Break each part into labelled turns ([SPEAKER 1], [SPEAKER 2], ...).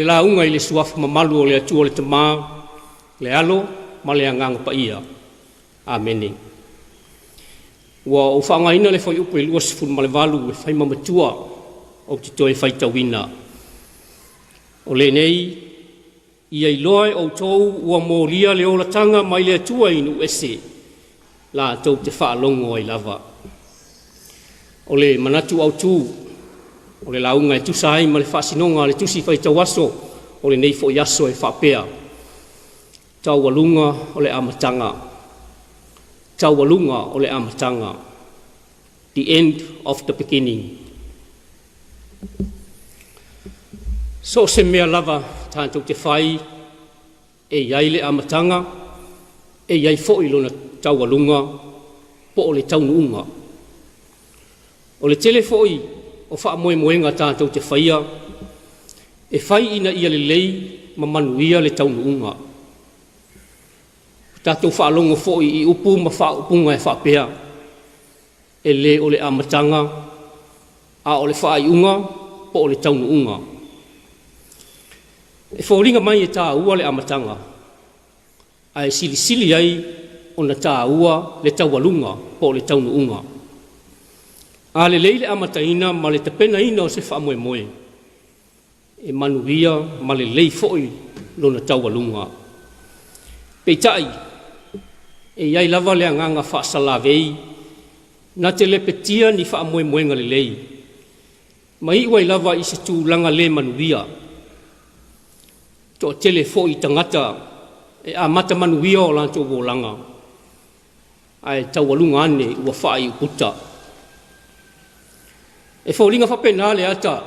[SPEAKER 1] Le lauga i le Suafa mamalu o le Atua le Tama, le Alo ma le Agaga Paia. Amene. Ua ou faaaogaina le fuaiupu e 28 e fai ma matua ou te toe faitauina. O lenei, ia iloa e outou ua molia le olataga mai le Atua i nuu ese, latou te faalogo ai lava. O le manatu autu o le lauga e tusa ai ma le faasinoga a le tusi faitauaso o lenei foi aso e faapea, taualuga o le amataga, taualuga o le amataga, the end of the beginning. So o se mea lava tatou te fai e i ai le amataga, e i ai foi lona taualuga po o le taunuuga. O le tele foi o faamoemoega tatou te faia, e fai ina ia lelei ma manuia le taunuuga. Tatou faalogo foi i upu ma faaupuga e faapea, e le o le amataga, a o le faaiuga po o le taunuuga. E foliga mai e taua le amataga, ae silisili ai ona taua le taualuga po o le taunuuga. A lelei le amataina ma le tapenaina o se faamoemoe, e manuia ma lelei foi lona taualuga. Peitai, e i ai lava le agaga faasalavei na te lepetia ni faamoemoega lelei, ma iu ai lava i se tulaga le manuia. Toatele foi tagata e amata manuia o latou olaga, ae taualuga ane ua faaiuputa. E foliga faapena le ata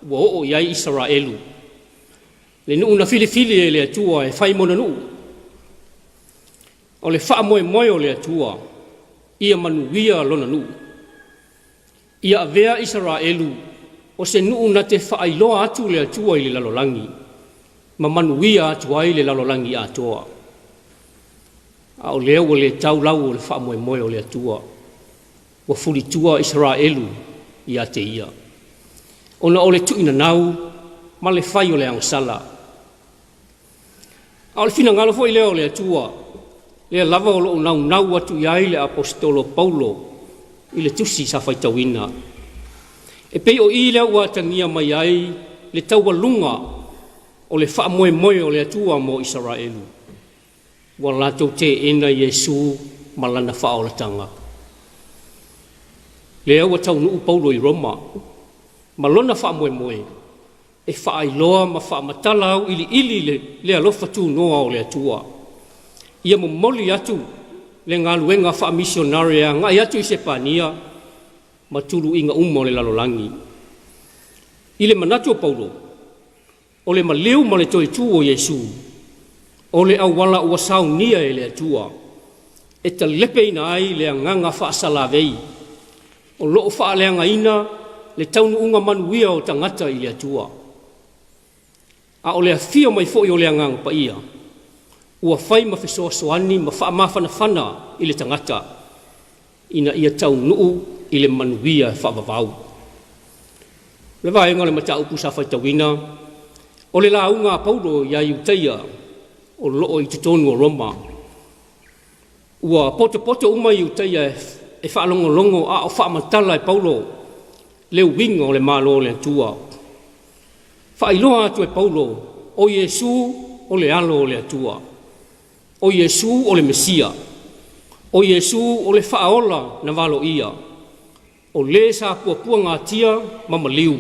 [SPEAKER 1] ua oo i ai Isaraelu, le nuu na filifili e le Atua e fai mona nuu. O le faamoemoe o le Atua, ia manuia lona nuu, ia avea Isaraelu o se nuu na te faailoa atu le Atua i le lalolagi, ma manuia atu ai le lalolagi atoa. A o lea ua le tau lau o le faamoemoe o le Atua, ua fulitua Isaraelu ia te ia, ona o le tuuinanau ma le fai o le agasala. A o le finagalo foi lea o le Atua, lea lava o loo naunau atu i ai le aposetolo Paulo i le tusi sa faitauina. E pei o i lea ua atagia mai ai le taualuga o le faamoemoe o le Atua mo Isaraelu, ua latou teena Iesu ma lana faaolataga. Lea ua taunuu Paulo i Roma ma lona faamoemoe e faailoa ma faamatala auiliili le alofa tunoa o le Atua, ia momoli atu le galuega faamisionare e agai atu i Sepania ma tuluiga uma o le lalolagi. I le manatu o Paulo, o le maliu ma le toe tu o Iesu, o le auala ua saunia e le Atua e talepeina ai le agaga faasalavei o loo faaleagaina le taunuuga manuia o tagata i le Atua. A o le afio mai foi o le Agaga Paia, ua fai ma fesoasoani ma faamafanafana i le tagata ina ia taunuu i le manuia faavavau. Le vaega o le mataupu sa faitauina, o le lauga a Paulo ia Iutaia o loo i totonu o Roma. Ua potopoto uma Iutaia e faalogologo a o faamatala e Paulo le uiga o le Malo o le Atua. Faailoa atu e Paulo, o Iesu o le alo o le Atua, o Iesu o le Mesia, o Iesu o le faaola na valoia, o le sa puapuagatia ma maliu,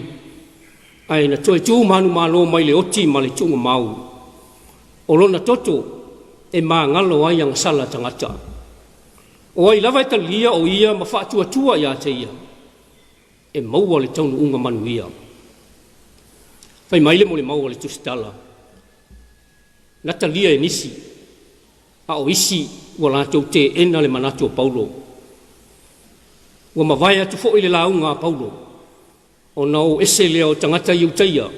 [SPEAKER 1] ae na toe tu manumalo mai le oti ma le tuugamau. O lona toto e magalo ai agasala tagata. O ai lava e talia o ia ma faatuatua ia te ia, e maua le taunuuga manuia. Fai mai le molimau a le tusitala, na talia e nisi, a o isi ua latou teena le manatu o Paulo. Ua mavae atu foi le lauga a Paulo, ona o ese lea o tagata Iutaia,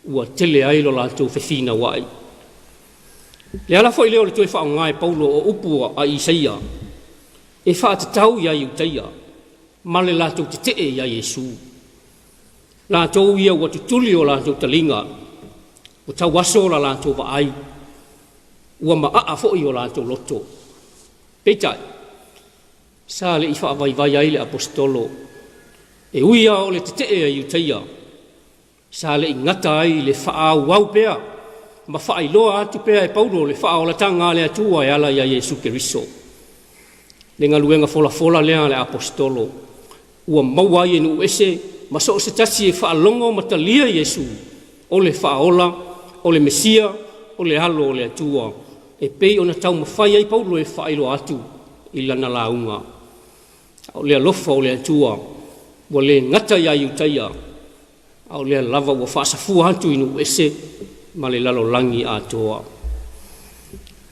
[SPEAKER 1] ua tele ai lo latou fefinauai. Le ala foi lea o le toe faaaoga e Paulo o upu a Isaia e faatatau ia Iutaia ma le latou tetee ia Iesu. Latou ia ua tutuli o latou taliga Ua tauaso la latou vaai, ua maaa foi o latou loto. Peitai, sa le i faavaivai ai le aposetolo, e ui lava o le tetee a Iutaia, sa le i gata ai le faaauau pea ma faailoa atu pea e Paulo le faaolataga a le Atua e ala ia Iesu Keriso. Le galuega folafola lea a le aposetolo, ua maua ai e nuu ese ma so o se tasi e faalogo ma talia Iesu o le Faaola, o le Mesia, o le Alo o le Atua, e pei ona taumafai ai Paulo e faailoa atu i lana lauga. A o le alofa o le Atua ua le gata iā Iutaia, a o lea lava ua faasafua atu i nuu ese ma le lalolagi atoa.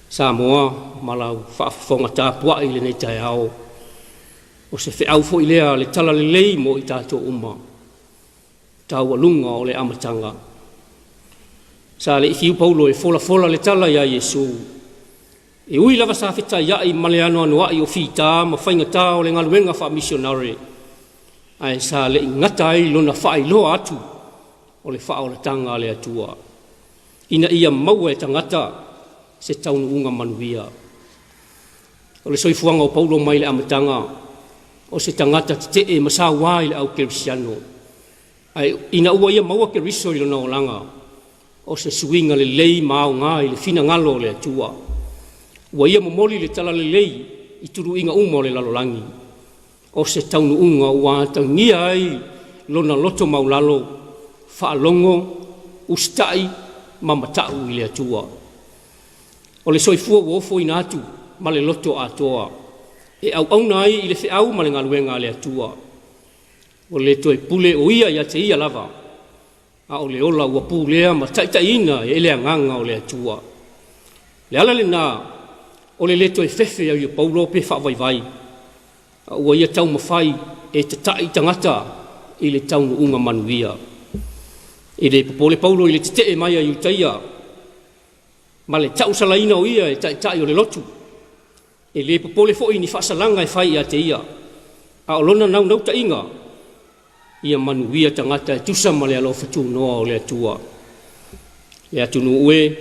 [SPEAKER 1] Samoa ma lau faafofoga tapuai i lenei taeao, o se feau foi lea a le Talalelei mo i tatou uma, taualuga o le amataga. Sa le i fiu Paulo e folafola le tala iā Iesu, e ui lava sa fetaia'i ma le anoanoa'i o fita ma faigata o le galuega faamisionare, ae sa le i gata ai lona faailoa atu o le faaolataga a le Atua, ina ia maua e tagata se taunuuga manuia. O le soifuaga o Paulo mai le amataga, o se tagata tetee ma sauā i le au kerisiano, ae ina ua ia maua Keriso i lona olaga, o se suiga lelei ma aoga i le finagalo o le Atua. Ua ia momoli le talalelei i tuluiga uma o le lalolagi, o se taunuuga ua atagia ai lona loto maulalo, faalogo, usitai ma matau i le Atua. O le soifua ua ofoina atu ma le loto atoa e auauna ai i le feau ma le galuega a le Atua. Ua le toe pule o ia ia te ia lava, a o le ola ua pulea ma taitaiina e le agaga o le Atua. Le ala lena o le lē toe fefe ai o Paulo pe faavaivai, a ua ia taumafai e tata'i tagata i le taunuuga manuia. E le popole Paulo i le tetee mai a Iutaia ma le tausalaina o ia e taitai o le lotu. E le popole foi i ni faasalaga e fai ia te ia, a o lona naunautaiga ia manuia tagata e tusa ma le alofa tunoa o le Atua. Le atunuu e,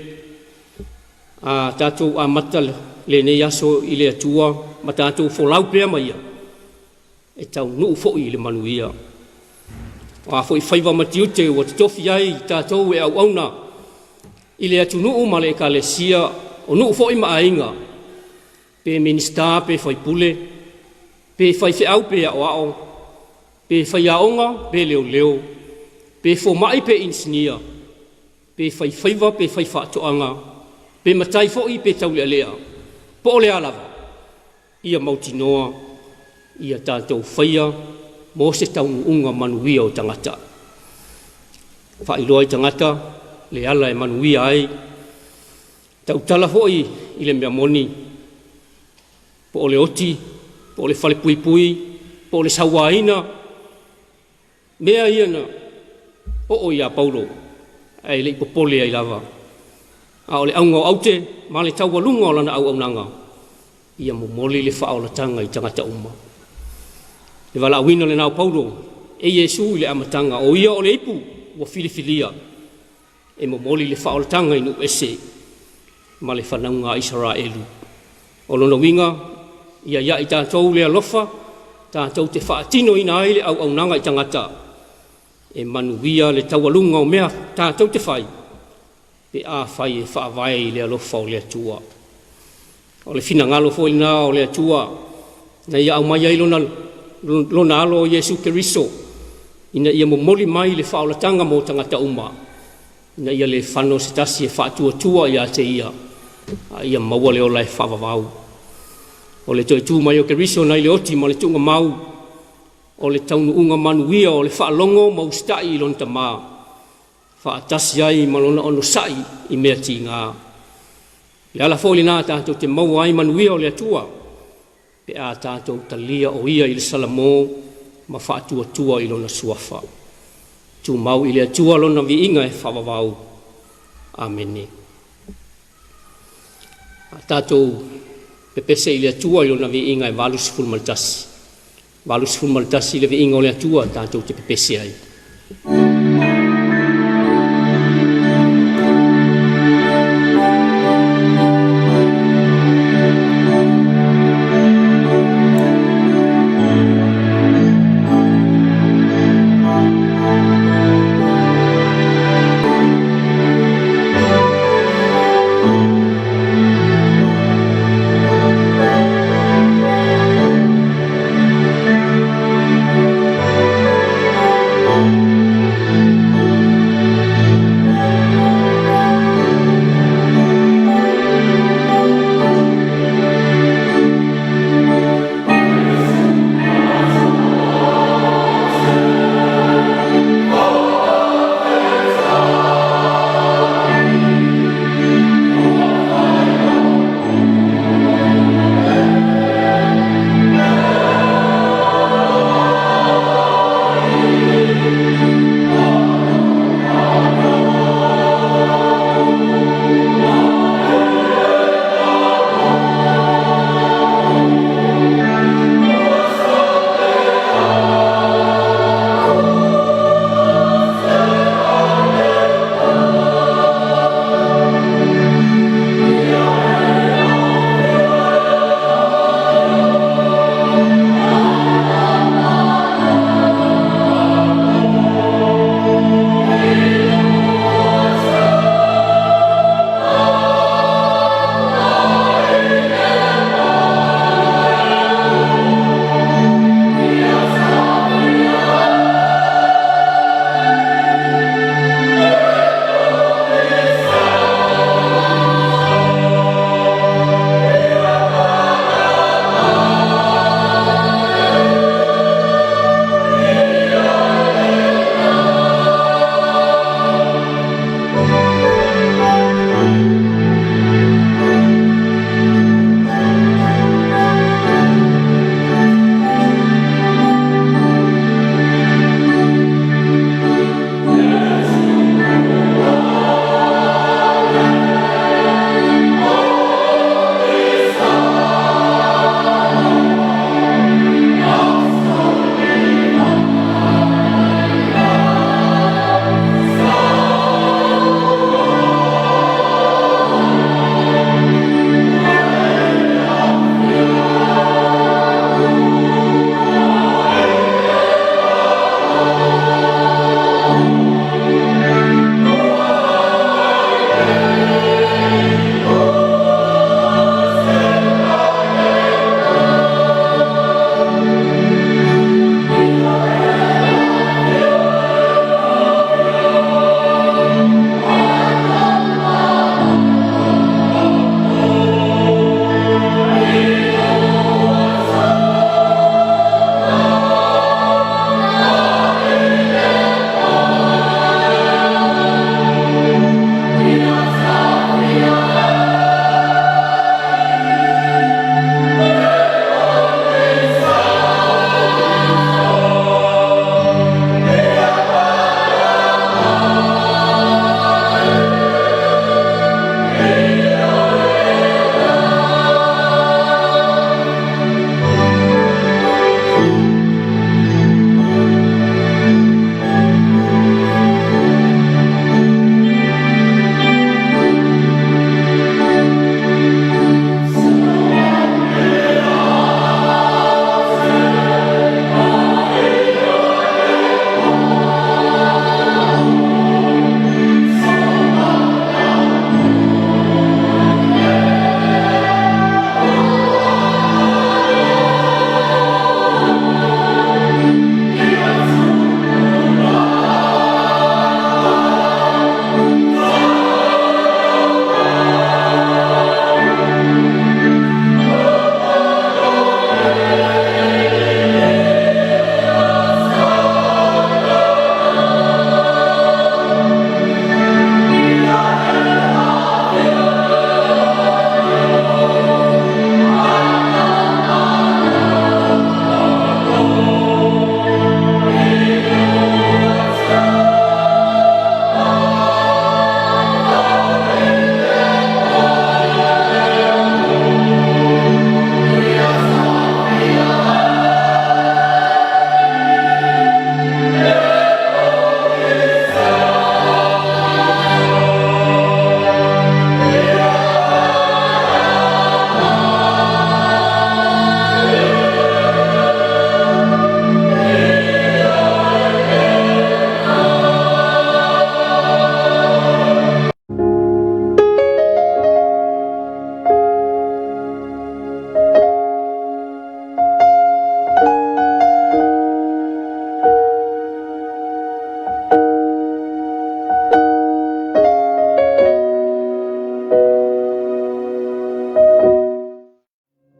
[SPEAKER 1] a tatou amata lenei aso i le Atua ma tatou folau pea ma ia, e taunuu foi i le manuia. O a foi faiva ma tiute ua totofi ai i tatou e auauna i le atunuu ma le ekalesia, o nuu foi ma aiga, pe Minisita pe faipule, pe faifeau pe aoao, pe faiaoga pe leoleo, pe fomai pe inisinia, pe faifaiva pe faifaatoaga, pe matai foi pe taulealea, po o le a lava, ia mautinoa ia tatou faia mo se taunuuga manuia o tagata. Faailoa i tagata le ala e manuia ai. Tautala foi i le mea moni, po o le oti, po o le falepuipui, po o le sauaina, mea ia na oo ia Paulo, ae le i popole ai lava. A o le auga o aute ma le taualuga o lana auaunaga, ia momoli le faaolataga i tagata uma. Le valaauina lena o Paulo e Iesu i le amataga, o ia o le ipu ua filifilia e momoli le faaolataga i nuu ese ma le fanauga a Isaraelu. O lona uiga, ia ia i tatou le alofa, tatou te faatinoina ai le auaunaga i tagata, e manuia le taualuga o mea tatou te fai, pe afai e faavae i le alofa o le Atua. O le finagalo foi lena o le Atua na ia aumai ai lona, lona alo o Iesu Keriso, ina ia momoli mai le faaolataga mo tagata uma, ina ia le fano se tasi e faatuatua ia te ia, a ia maua le ola e faavavau. O le toe tu mai o Keriso nai le oti ma le tuugamau, o le taunuuga manuia o le faalogo ma usitai i lona Tama, faatasi ai ma lona onosai i mea tiga. Le ala foi lena tatou te maua ai manuia o le Atua, pe a tatou talia o ia i le Salamo ma faatuatua i lona suafa. Tumau i le Atua lona viiga e faavavau. Amene. A tatou pepese i le Atua i lona viiga e 81. 81 le viiga o le Atua tatou te pepese ai.